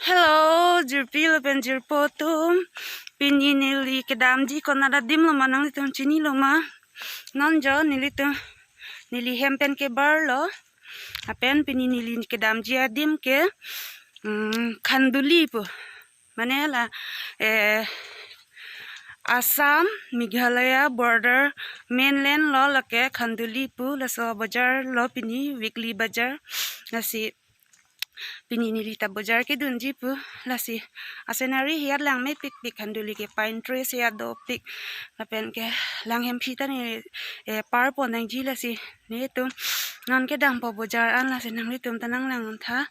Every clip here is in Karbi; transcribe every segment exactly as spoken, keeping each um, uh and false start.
Hello, jirpi lapen jirpo atum. Pini neli kedamji konat adim lo ma nanglitum chinilo ma? Non jo nelitum, neli hem pen kebarlo. Lapen pini neli kedamji adim ke, mm, Khanduli pu. Mane la, eh, Assam, Meghalaya border mainland lo lake Khanduli pu, laso bojar lo pini weekly bazaar. Lasi pini neli ta bojar kedunji pu, lasi a-scenery hiat langmepikpik, Khanduli ke pine trees hiat dopik. Lapen ke lang hemphi ta neli, eh, parpon nangji, lasi nelitum non kedampo bojar an, lasi nanglitum ta nanglangtha.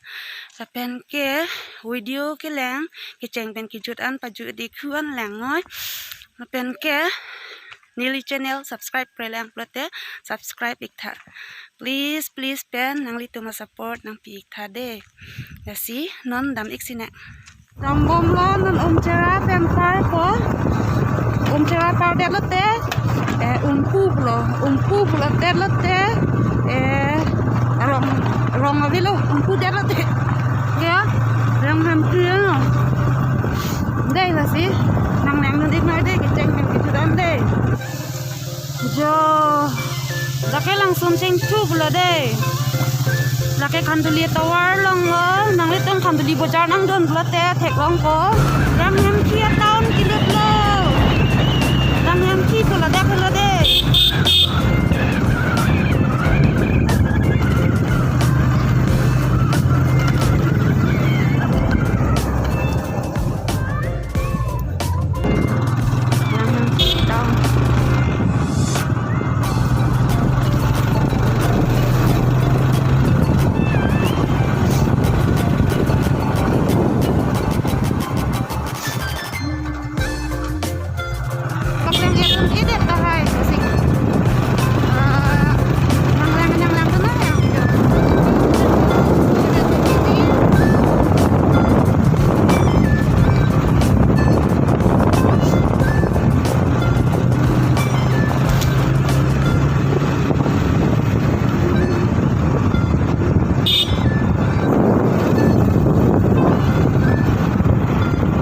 Lapen ke video kelang, kecheng pen kejut an pajut ikhu an lang noi. Lapen ke neli channel subscribe prelang pulote subscribe iktha. Please, please pen nanglitum a-support nangpi iktha de. Lasi non dam ik sinang. Dambomlo, non Umchera pen parpo. Umchera pardetlote, eh, Umpu pulo. Umpu pulo detlote, eh, rong, rong avelo, Umpu detlote. Ya, rong hemphi lo. Dei, lasi nanglangdun ik noi de, kecheng pen kejut an de. Jo, dak ke Langsung Chengthu pulo de. Lake Khanduli tovar along lo, nanglitum Khanduli bojar nangdun pulote theklongpo. Lang hemphi a-town kelut lo. Lang hemphi pu ladak lo de. Pakleng etum edet tahai, asik. Ah, nanglang, nanglang tu na ya.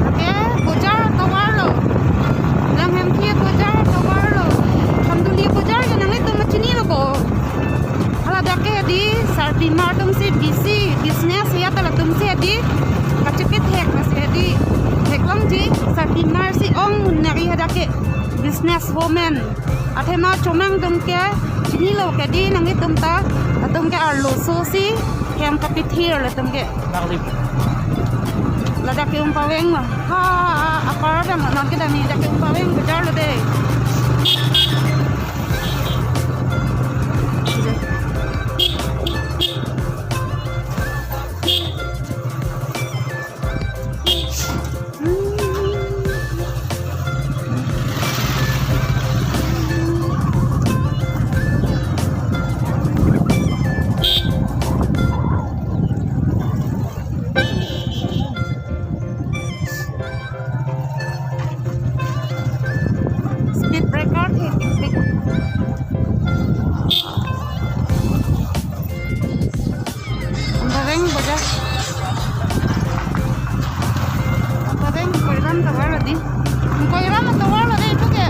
Lake bojar tovar lo. Lang hemphi bojar tovar lo. Khanduli bojar ke nanglitum chinilo ko. Hala dak ke di sarpimar atum si busy, business ya, ta latum si di kachepethek, lasi di theklongji, sarpimar si ong nari hadak ke business woman. Athema chomang atum ke chinilo ke di, nanglitum ta, latum ke arloso si hem kapethir latum ke. Nangli. Ladak ke Umpaveng lo. Ha, apar abang non kedam, dak ke Umpaveng bojar lo de. Speed breaker thepikpik. Umpaveng bojar. Umpaveng Koiram tovar lo di. Koiram tovar lo de itum ke.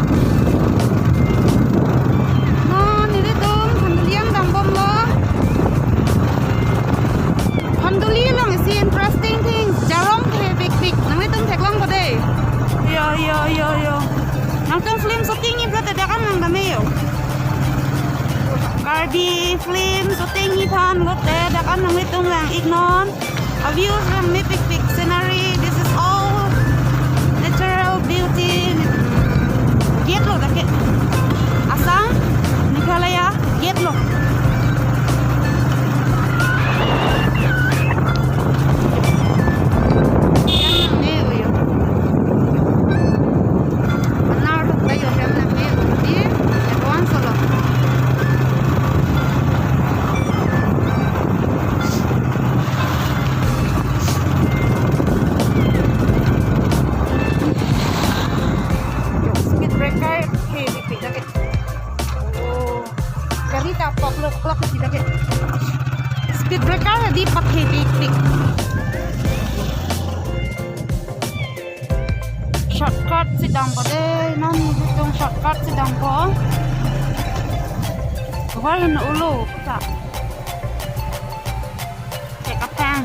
Non nelitum Khanduli an dambomlo. Khanduli along isi interesting things. Jarong thepikpik. Nanglitum theklongpo de. Yo, yo, yo, yo. Nangtum film shooting-ji pulote dak an nangdam-e yo. Karbi film shooting-ji aphan pulote dak an nanglitum lang iknon. A-views langmepikpik, scenery, this is all natural beauty. Gate lo dak ke. Assam, Meghalaya, gate lo. Yang ne uyo. Benar tuh kayo yang ne uyo. Di, ya kawan solo. Yo, speed breaker, hey, di, di, di. Oh, gari ta pok lo. Sidang po de, non itum shortcut sidang po. Kawar hin ulo ta. Cek apang.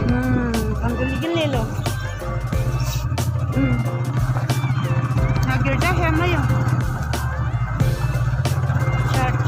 Hmm, Khanduli ke lelo. Hmm. Na girja hem na yo. Church.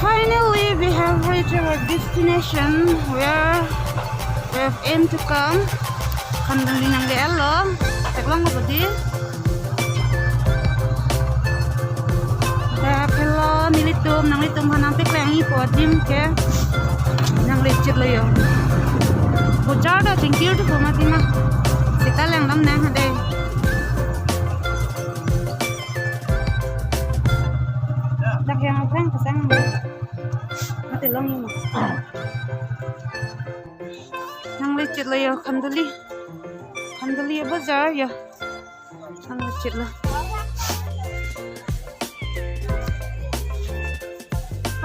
Finally, we have reached our destination where we have aimed to come. Khanduli nangle-etlo. Theklong lo di. Dak helo nelitum, nanglitum aphan nangpaklangji pu adim ke nangle-etlo yo. Bojar ta chingkir tu puma tima. Sita langdam nang hade. Dak yang aphrang kesang. Mati long ini. Nangle-etlo yo Khanduli. Khanduli bojar yo. Nangle-etlo.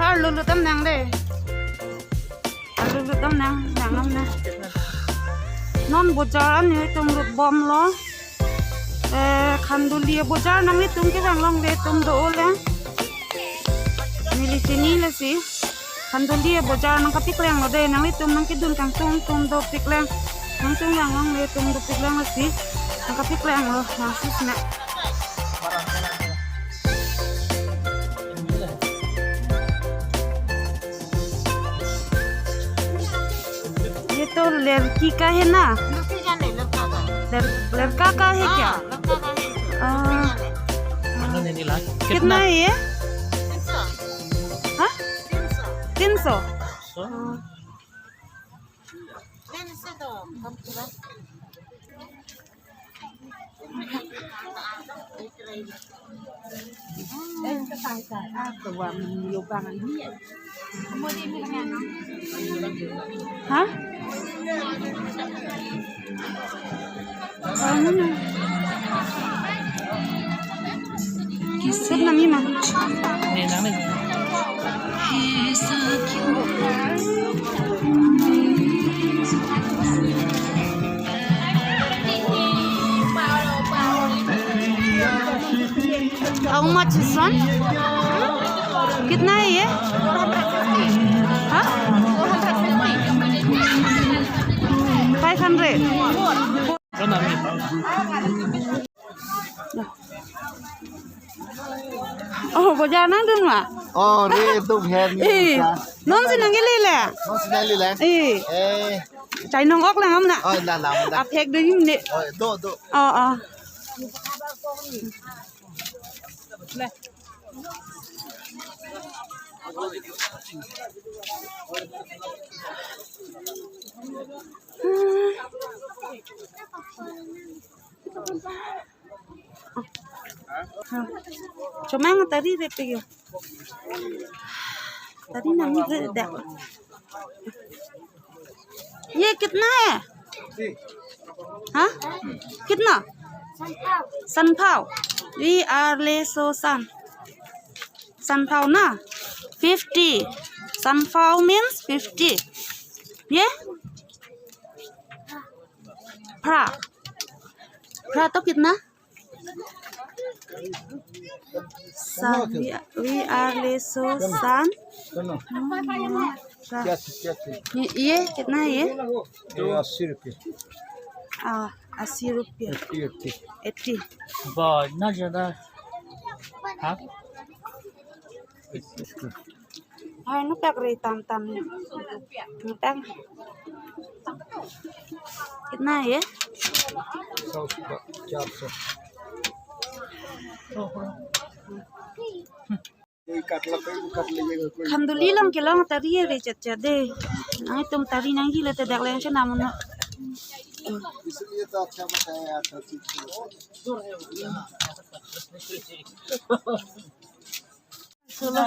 Arlo lutdam nang de. Arlo lutdam nang, nang am nang. Non bojar an yo itum lutbomlo. Eh, Khanduli bojar nanglitum kevang longle atum do ole. Neli chini lasi. Khanduli bojar nangkapaklang lo de, nanglitum nangkedun kangtung tum dopiklang. Nangtum vang longle atum dopiklang lasi. Nangkapaklang lo, nangsis na. ये तो लड़की का है ना? लड़की का नहीं, लड़का का। लड़-, लड़का का है क्या? हाँ, लड़का का है। हाँ। लड़की का नहीं। कितना है ये? तीन सौ। हाँ? तीन सौ। तीन सौ? सौ? हाँ। तीन सौ तो कम थोड़ा। Ha? Sir, nami ma? How much this one? कितना है ये? हाँ? Five hundred. Oh, bojar nangdun ma? Oh, re, tum hen. Eh, non si nangkele le? Non si nangkele le? Eh. Eh. Chai nong ok lang am na? Oh, la, la, la. Aphek do yum ne. Oh, do, do. Oh, oh. Chomang tari re pe yo. Tari nang re dak. ये कितना है? हाँ? कितना? Sanphaw. We are le so san. Sanphaw na? Fifty. Sanphaw means fifty. ये? Phra. Phra to कितना? San, we, we are le so san. ये, ये कितना है ये? ये अस्सी रुपये। हाँ, अस्सी रुपये। अस्सी, अस्सी। अस्सी। वाह, इतना ज्यादा। हाँ? Hai, nu tak re tam tam ni. Nu tak. कितना है ये? सौ, चार सौ। ये काट लो, कोई काट लीजिएगा, कोई। Khanduli along kelong tari re chat chat de. Nangtum tari nangji le te dak leng chenam no. इसलिए तो अच्छा बताया यार, सब चीज़ को। Solo.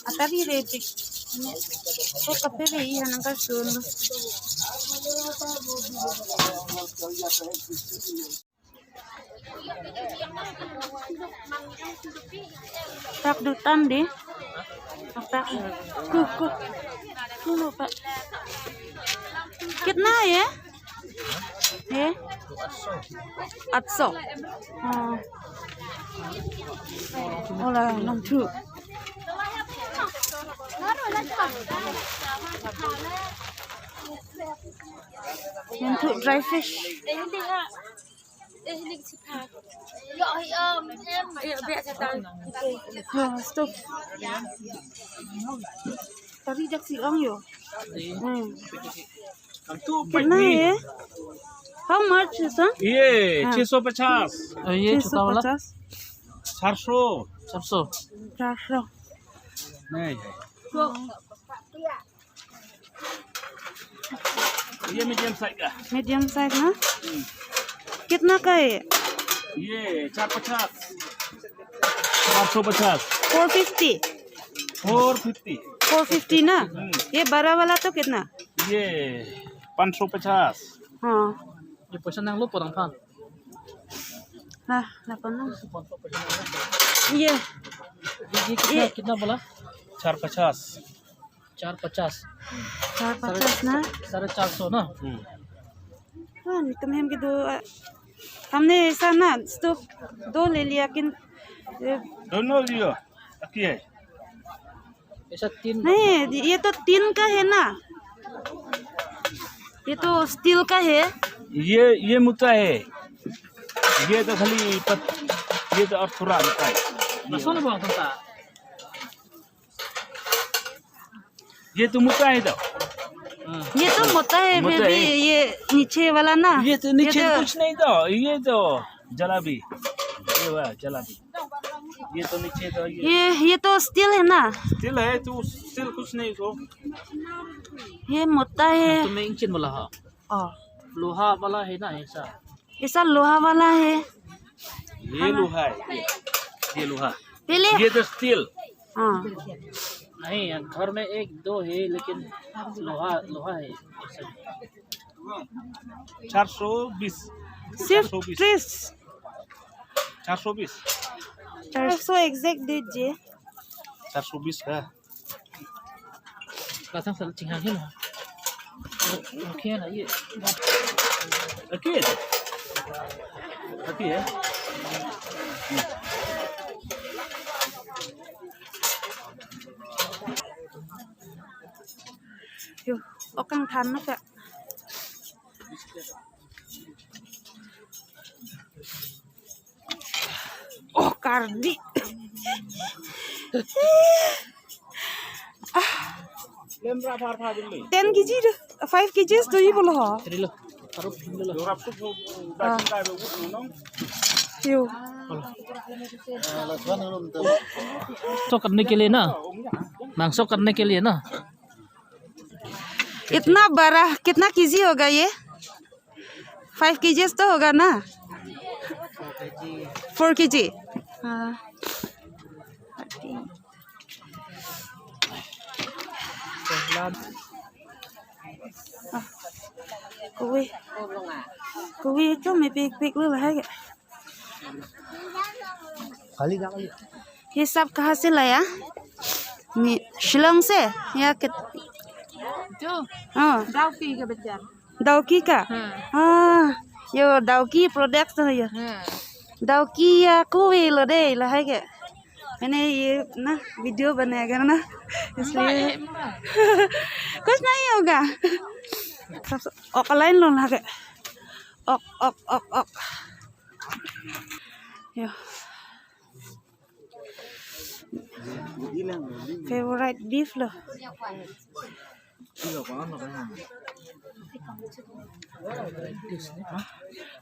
Atari re tik. Ko kape re iya nang ka solo. Tak dutan de. Tak. Ku, ku. Ku lo pa. कितना है ये? ये? आठ सौ। हाँ। Ola, nangthu. Nangthu dry fish. Ya, stop. Tari jak si ong yo. Hmm. कितना है ये? How much है सर? ये हाँ। छह सौ पचास। और ये छह सौ पचास। छोटा वाला? चार सौ। चार सौ। चार सौ। नहीं है। ये मीडियम साइज का। मीडियम साइज ना? हम्म। कितना का है? ये चार पचास। चार सौ पचास। Four fifty। Four fifty। Four fifty ना? हम्म। ये बड़ा वाला तो कितना? ये पाँच सौ पचास। हाँ। ये पैसा nanglo porang phan। हाँ, lapan na. ये। ये, ये कितना, ये कितना बोला? चार पचास। चार पचास। चार पचास ना? साढ़े चार सौ ना? हम्म। हाँ, नहीं तो मैं हमके दो, अ, हमने ऐसा ना, stove दो ले लिया, किन, ये दोनों लियो, एक ही है। ऐसा तीन। नहीं, ये तो टीन का है ना, ये तो स्टील का है। ये, ये मोटा है, ये तो खाली पत-, ये तो और थोड़ा मोटा है। ये। ये तो मोटा है तो। हाँ। ये तो मोटा है, मोटा फिर भी है। ये नीचे वाला ना, ये तो नीचे ये तो तो कुछ नहीं तो, ये तो जलेबी, ये वाला जलेबी। ये तो नीचे तो ये। ये, ये तो स्टील है ना? स्टील है तो स्टील कुछ नहीं तो। ये मोटा है। तुम्हें इंचिन वाला है। ओ। लोहा वाला है ना ऐसा? ऐसा लोहा वाला है। ये लोहा है, ये। ये लोहा। ये तो स्टील। हाँ। नहीं, घर में एक दो है, लेकिन लोहा, लोहा है। चार सौ बीस। सिर्फ चार सौ बीस। तीस। चार सौ बीस। चार सौ एग्जैक्ट दीजिए। चार सौ बीस का। Pasang sa chinghang hin. Okay na ye. Okay. Okay eh. Yo, okang than na ka. Oh, kardi. Ten kg do, five kgs do ibo lo ho. Tadi lo, taruh dulu lo. Ah. Yo. मांस काटने के लिए ना, मांस काटने के लिए ना। इतना बड़ा, कितना केजी होगा ये? Five kgs तो होगा ना? Four kg। हाँ। Ah, kove, kove chom me pikpik lo lahai ke. ये सब कहाँ से लाया? मी-, शिलोंग से या कित-, जो हाँ। गाँव की के बच्चा। Dawki ka? हाँ। Ah, yo Dawki product to yo. हाँ। Dawki ya kove lo de lahai ke. मैंने ये ना वीडियो बनाएगा ना, इसलिए कुछ नहीं होगा। सब, सब, ok, line lo lahai ke. Ok, ok, ok, ok. Yo. Favorite beef lo.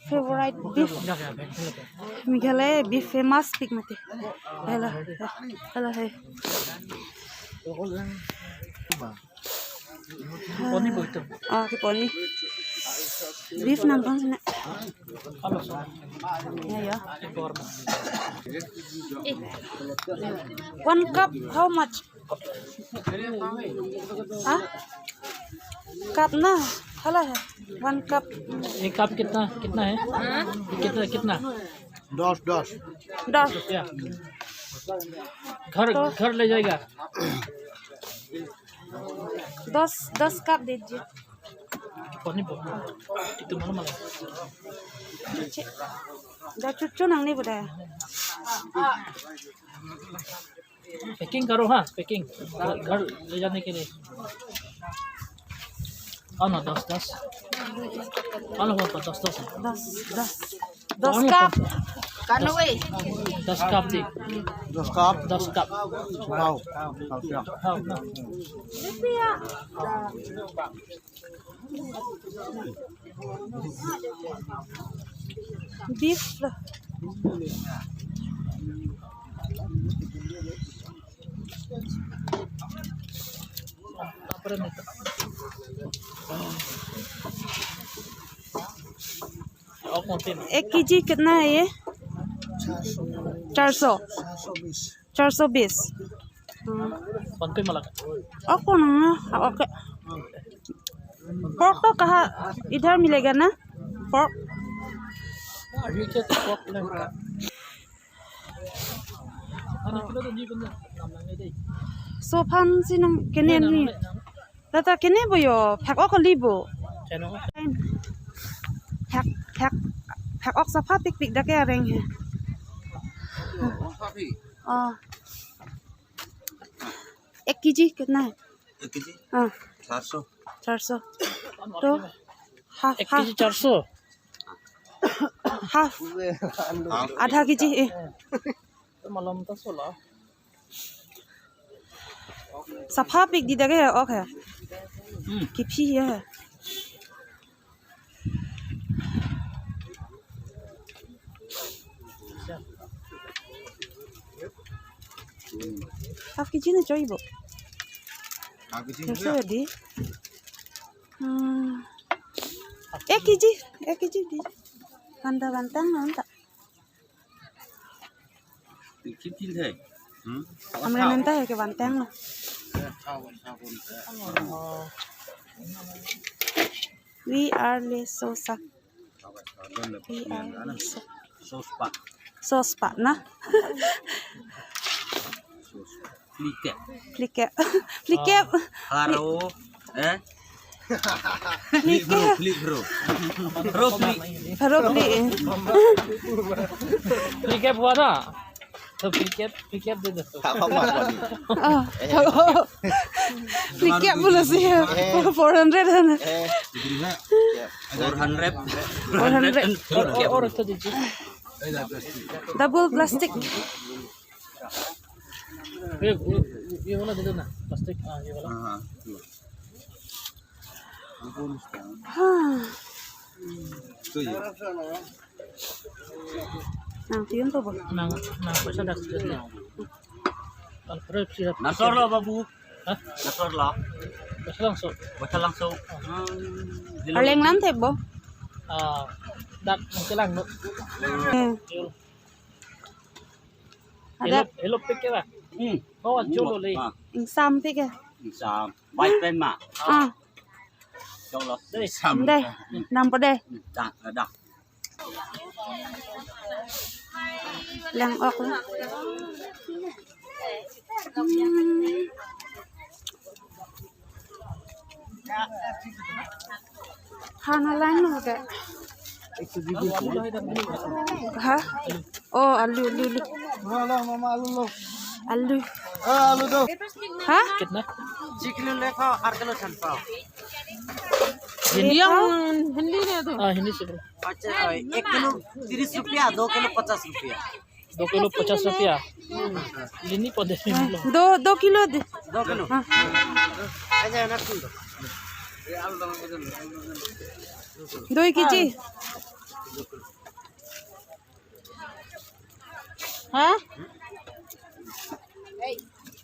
Favorite beef. Meghalaya beef famous pik mati. Hello. Hello, hey. Poni bo itu. Ah, ke poni. Beef nang bang sini. Ya, ya. One cup, how much? हाँ? कप ना? हाला है। One cup। एक कप कितना, कितना है? कितना, कितना? दस, दस। दस। क्या? घर, तो घर ले जाएगा? दस, दस कप दीजिए। Poni bo. Itu mana malah? Cek. Dah cucu nang ni bo dah. Packing करो, हाँ, packing। घर, घर ले जाने के लिए। हाँ ना, दस, दस। हाँ ना, वो दस, दस। दस, दस। दस कप। Kanwe। दस कप दी। दस कप। दस कप। Wow। हाँ, हाँ। Beef lo. एक केजी कितना है ये? चार सौ। चार सौ बीस। चार सौ बीस। हाँ। कौन पे मलक? आपको ना, ओके। Pork तो कहाँ, इधर मिलेगा ना? Pork। अभी के तो pork नहीं मिला। Sophan si nang kene ni. Tata kene bo yo, phak-ok kali bo. Cheno. Phak, phak, phak-ok sapha pikpik dak ke areng he. Oh। एक केजी कितना है? एक केजी? हाँ। चार सौ। चार सौ। तो हाफ, एक हाफ। केजी चार सौ। हाफ। हाफ। आधा केजी, ए। तो malam तो सोलह। Sapha pik di dak ke ok he। Hmm. Kiphi he। Half kg na choi bo? Half kg. Half kg di? Hmm. Ek kg, ek kg di. Banta bantang na anta. Kitil hai. Hmm? Amle nanta hai ke banteng lo. We are Lesosa. We are Lesosa. Sospa. Sospa na. Plikep. Plikep. Plikep. Haro. Eh? Plikep. Plik bro. Bro plik. Haro plik. Plikep huwa na? To plikep, plikep de to. Apa apa ni? Oh. Plikep bolo si. Four hundred hai na. Eh. Four hundred. Four hundred. Plikep. और और तो दीजिए। Double plastic. ये ये ये वाला दे दो ना, प्लास्टिक। हाँ, ये वाला। हाँ, हाँ। हाँ। So, ये। Nang tiun to bo? Nang nang paisa dak sih na. Kalau perlu sih. Nasor lo, Babu. Hah? Nasor lo. Paisa langsung. Paisa langsung. Hmm. Arleng lam thek bo? Ah, dak mungkin lang no. Hmm. Ada. Hello, hello, pik ke ba? Hmm. Oh, chulo le. Ah. Ingsam pik ke? Ingsam. Bai pen ma. Ah. Chulo. Dei. Ingsam. Dei. Nam po dei. Hmm, dah, dah. Lang ok. Hmm. Hana lang lo ke. Ha? Oh, alu, alu, alu. Alu. Ah, alu do. Ha? कितना? छह किलो लेखा, आठ किलो छन पाव। Hindi? Hindi, hindi na to. Ah, Hindi se bro. अच्छा, एक किलो तीस रुपया, दो किलो पचास रुपया। दो किलो पचास रुपया। Hindi po de. दो, दो किलो दे। दो किलो। हाँ। अच्छा, ना सुन दो। दो केजी। हाँ?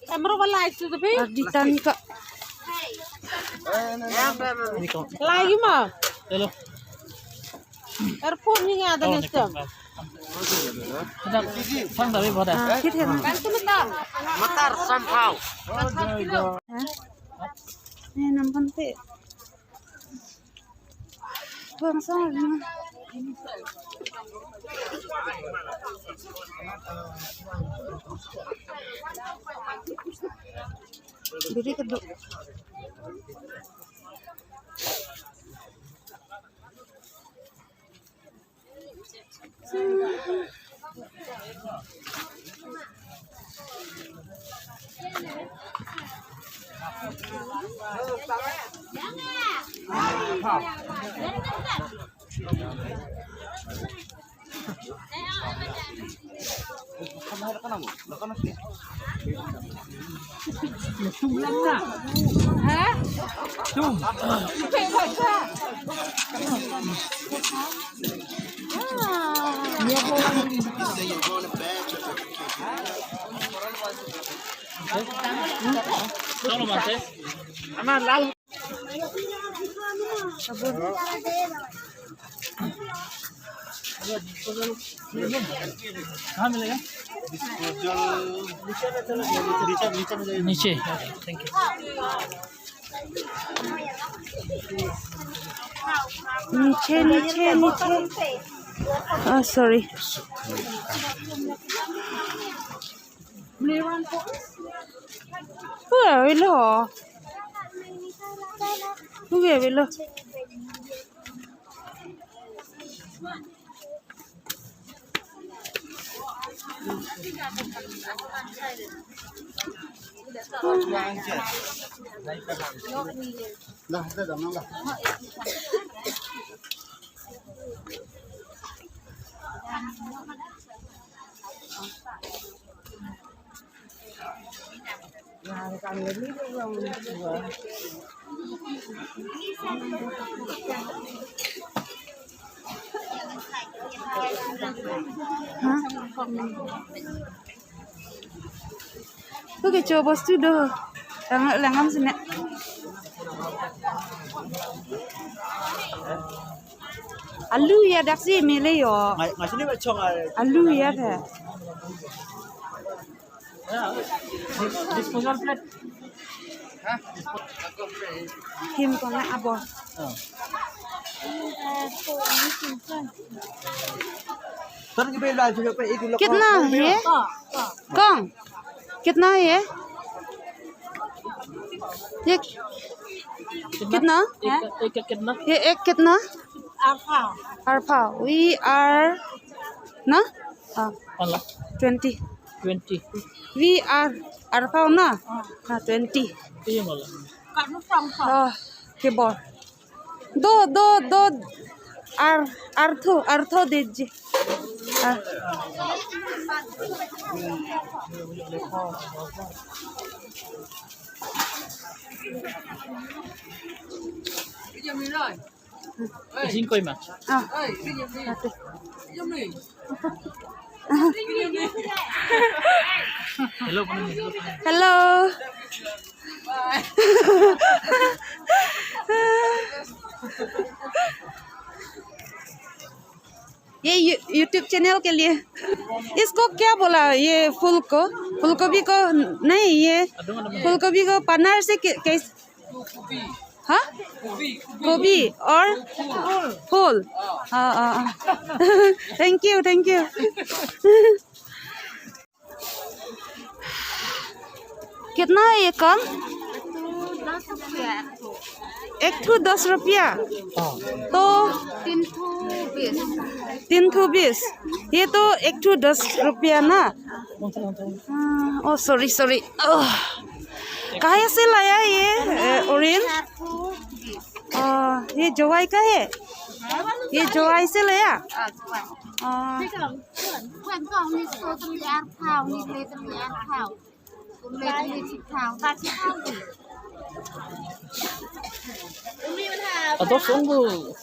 Amro wala isu tu phi? Ardi tan ka. Lagi ma? Hello. Airport ni ada nestem. Sang tapi boda. Ah, kit hai. Matar sampau. Ni nampan te. Bang sang. Biri keduk. Ama lal. कहाँ मिलेगा? Disposal नीचे, नीचे मिलेगा। नीचे। Thank you। नीचे, नीचे, नीचे। Oh, sorry. Hu avelo. Hu avelo. Hu kecho bostu do. Lang, langam sini. Alu ya daksi mele yo. Ngai, ngai sini ba chong ai. Alu ya the. Disposal plate. Him kona abor. कितना है? कौन? कितना है? ये कितना? एक, एक का कितना? ये एक कितना? Arphaw. Arphaw. We are ना? हाँ. Pala. Twenty. Twenty. We are arphaw na? हाँ. हाँ, twenty. Iya malah. Kanu pangpang. Ah, kebor. दो, दो, दो, आर, आर्थो, आर्थो दीजिए। हाँ. Ising koima. Ah. Ate. Hello, hello. ये यू-, YouTube चैनल के लिए। इसको क्या बोला, ये फूल को? फूलगोभी को नहीं, ये फूलगोभी को पन्नार से कै-, कैस-, हाँ? गोभी और फूल। हाँ, हाँ, हाँ। Thank you, thank you. कितना है ये कम? एक ठो दस रुपया। तो तीन ठो बीस। तीन ठो बीस। ये तो एक ठो दस रुपया ना? हाँ, ओ, sorry, sorry। ओह। कहाँ से लाया ये, ए, orange? आ, ये जवाई का है? ये जवाई से लाया? आ, Ato sungguh.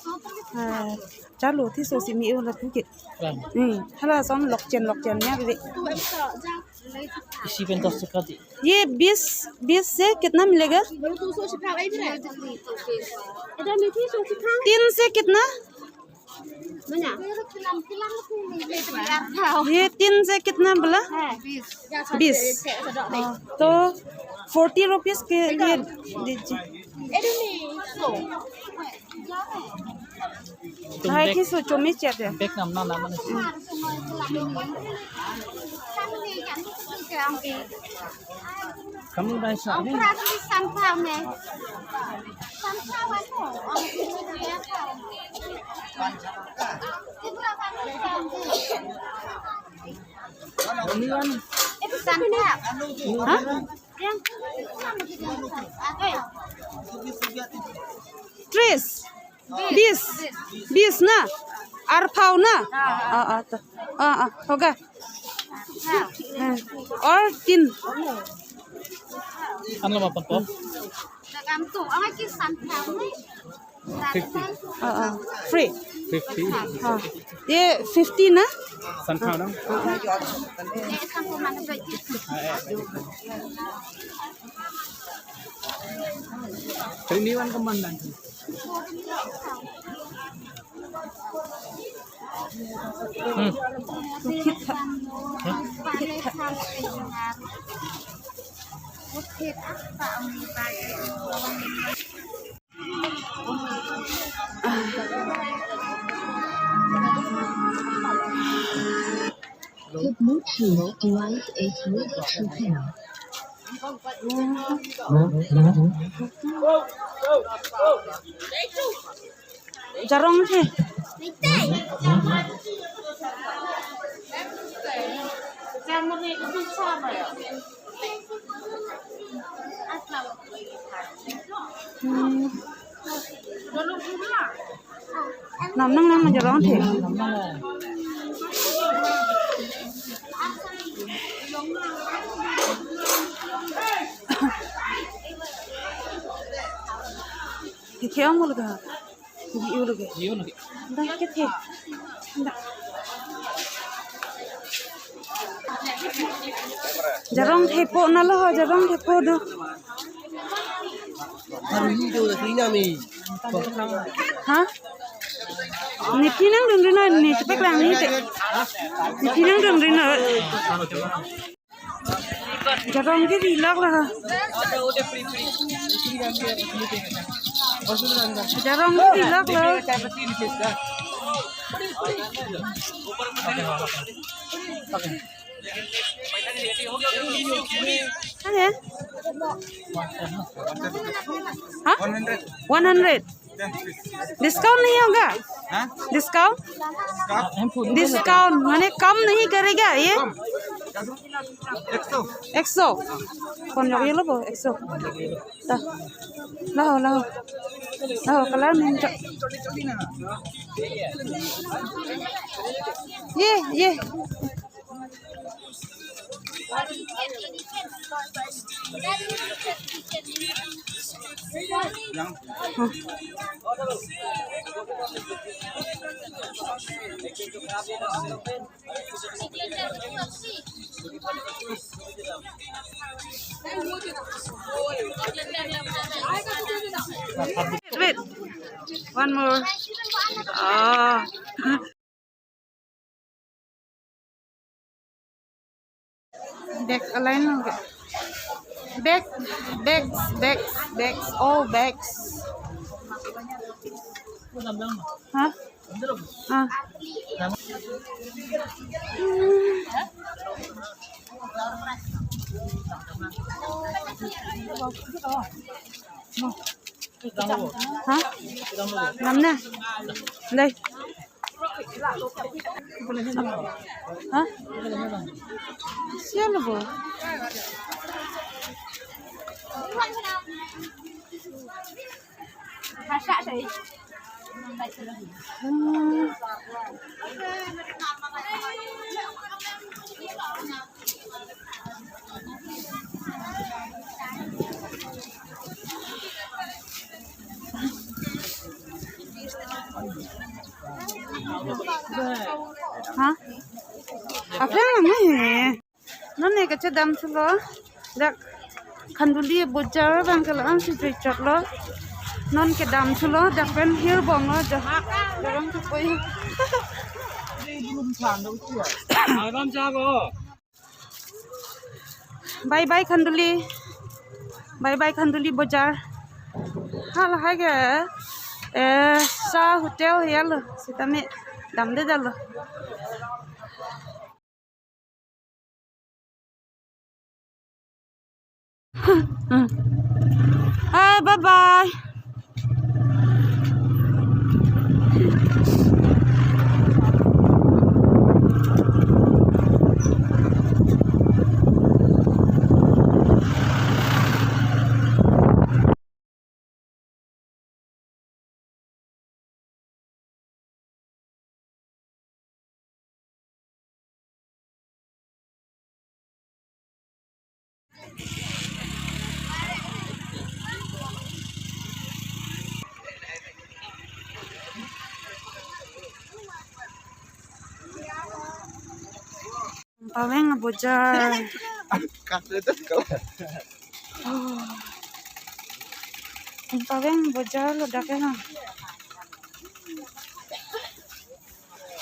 Ah, chalo, thi so si mi-u la thu ke. Hmm, hala son lokchen lokchen ya, bebe. Isi pentas sekali. ये बीस, बीस से कितना मिलेगा? तीन से कितना? ये तीन से कितना बोला? बीस। हाँ, तो forty rupees के लिए दीजिए। Hai, kiso chomi chat ya. Bag nam na na mana si. Kamu dai sa ni. Only one. Itu santai. Hah? Tris. Bis. Bis na? Arphaw na? Ah, ah, to. Ah, ah, hoga. Ah, or tin. Ano mapan po? Ah, ah. Free. Fifty. Ah. Ye fifty na? Sanphaw na? Ah, ah. Three in one ka man lang. Hmm. The Bluetooth device is ready to pair. Jarong the. Hmm. Nam nang nang jarong the. Kikhe ong mo laga. Bi-u lagi. Bi-u lagi. Dah, kit he. Dah. Jarong thepo nalo, jarong thepo do. Hari ini do, hari ini kami. Ha? Ni pinang dun dun ni, cepat lang ni. Ipinang dong rin na. Jarong ke dilak lah. Jarong ke dilak lah. Ane? Hah? One hundred. Discount नहीं होगा? हाँ? Discount? Discount माने कम नहीं करेगा ये? एक सौ। एक सौ। कौन लोग ये लो वो? एक सौ। ला। लाओ, लाओ। लाओ, colour नहीं तो। ये, ये। Wait, one more. Ah. Bag aline lo ke. Bag, bags, bags, bags, all bags. Hah? Ah. Hah? Nam na? Dei. Hah? Siapa lo, Bu? Hmm. Hah? Apa yang mana? Non ne kachedam thulo. Dak Khanduli bojar abang ke la-an si jui chot lo. Non kedam thulo, dak pen hirbom lo, jahak. Jarong thu koi. Bye bye Khanduli. Bye bye Khanduli bojar. Hal hai ke, eh, Shah Hotel ya lo. Sitame damde dalo. Hai, bye bye. Paveng bojar. Kak itu kau. Oh. Paveng bojar lo dak ya.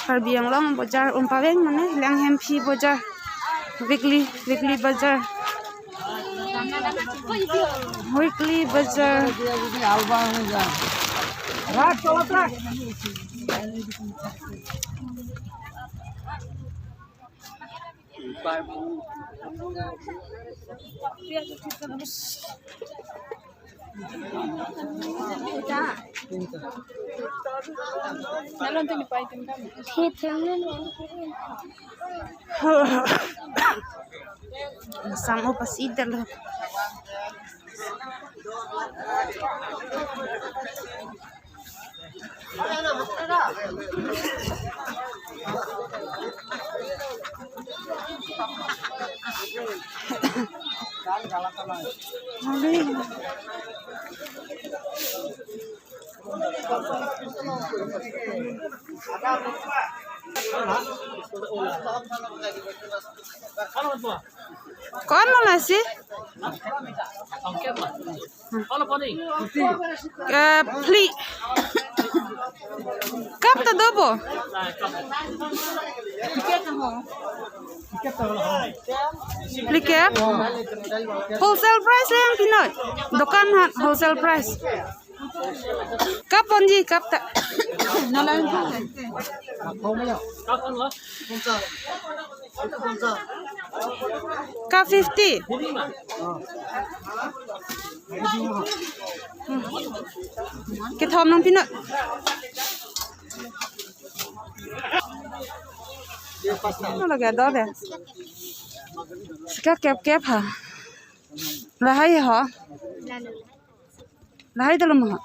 Karbi Anglong bojar, Umpaveng mane Liang Hemphi bojar. Weekly, weekly bojar. Weekly bojar. Sang o pasi dalo. Ko-an lo lasi? Eh, phli. Kap ta do bo? Phli kep. Wholesale price le nangpi noi. Dokan hat wholesale price. Kap ponji, kap ta. Kap fifty. Kethom nangpi noi. Ano lagi ada deh. Sika kep-kep ha. Lahai ho. Lahai dalam ha.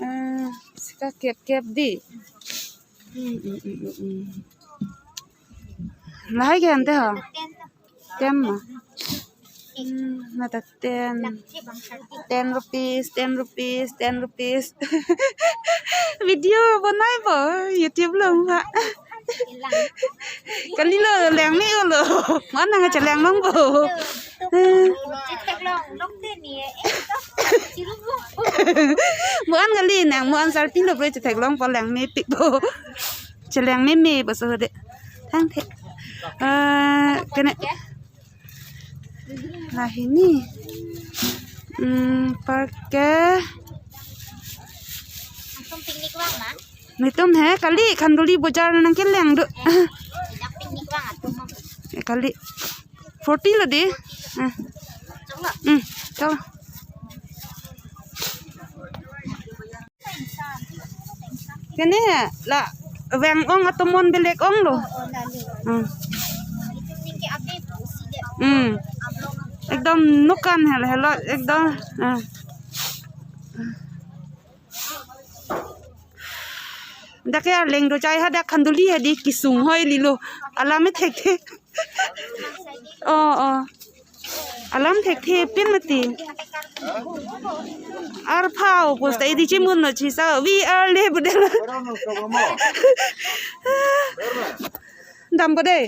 Eh, sika kep-kep di. Hmm, hmm, hmm, hmm, hmm. Lahai ke ante ha. Tem ma. Hmm, mata ten. Ten rupees, ten rupees, ten rupees. Video bonai bo, YouTube lo ha. Kali lo, leng ni lo. Mo-an nangchelang long bo. Mo-an kali nang, mo-an sarpi lo bre chetheklong po, leng ni pik po. Chelang meme bo so de. Thang the. Eh, kene. Lahini. Hmm, parke. Latum picnic vang ma? Netum he, kali Khanduli bojar nangkeleng do. Ajak picnic vang atum ma? Eh, kali. Forty lo di. Eh. Chalo. Hmm, chalo. Kene he, la vang ong atomon belek ong lo. Hmm. Hmm. Ekdom nokan hel helo, ekdom. Hmm. Dak ke Arleng do chai hadak Khanduli hadi kesung hoi lilo. Alam me thekthe. Oh, oh. Alam thekthe pin mati. Arphao posta idi chimun lo chisa. We are le budela. Dam ko de.